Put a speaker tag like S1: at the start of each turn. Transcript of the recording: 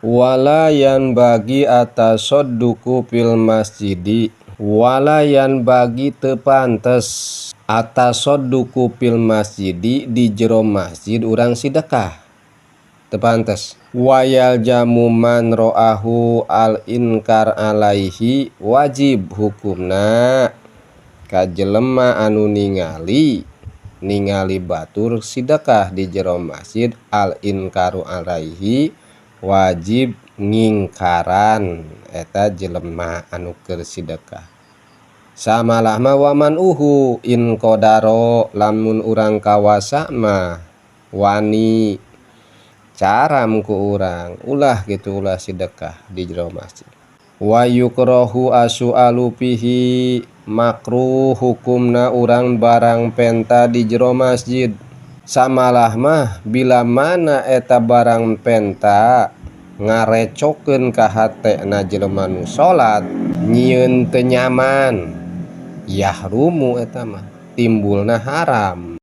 S1: Wala yanbaghi at-tasadduqu fil masjidi, wala yanbaghi teu pantes at-tasadduqu fil masjidi di jero masjid urang sidekah, teu pantes. Wa yalzamu man ra'ahu al inkar alaihi, wajib hukumna ka jelema anu ningali ningali batur sidekah di jero masjid, al inkaru alaihi wajib ngingkaran eta jelema anu keur sidekah. Samalah mah waman uhu in qadaro, lamun urang kawasa mah wani caram ku urang, ulah gitu, ulah sidekah di jero masjid. Wa yukrahu asu'alu fihi, makruh hukumna urang barang penta di jero masjid. Samalah mah bila mana eta barang penta ngarecokeun ka hatena jelema nu salat, nyieun teu nyaman, yahrumu eta mah timbulna haram.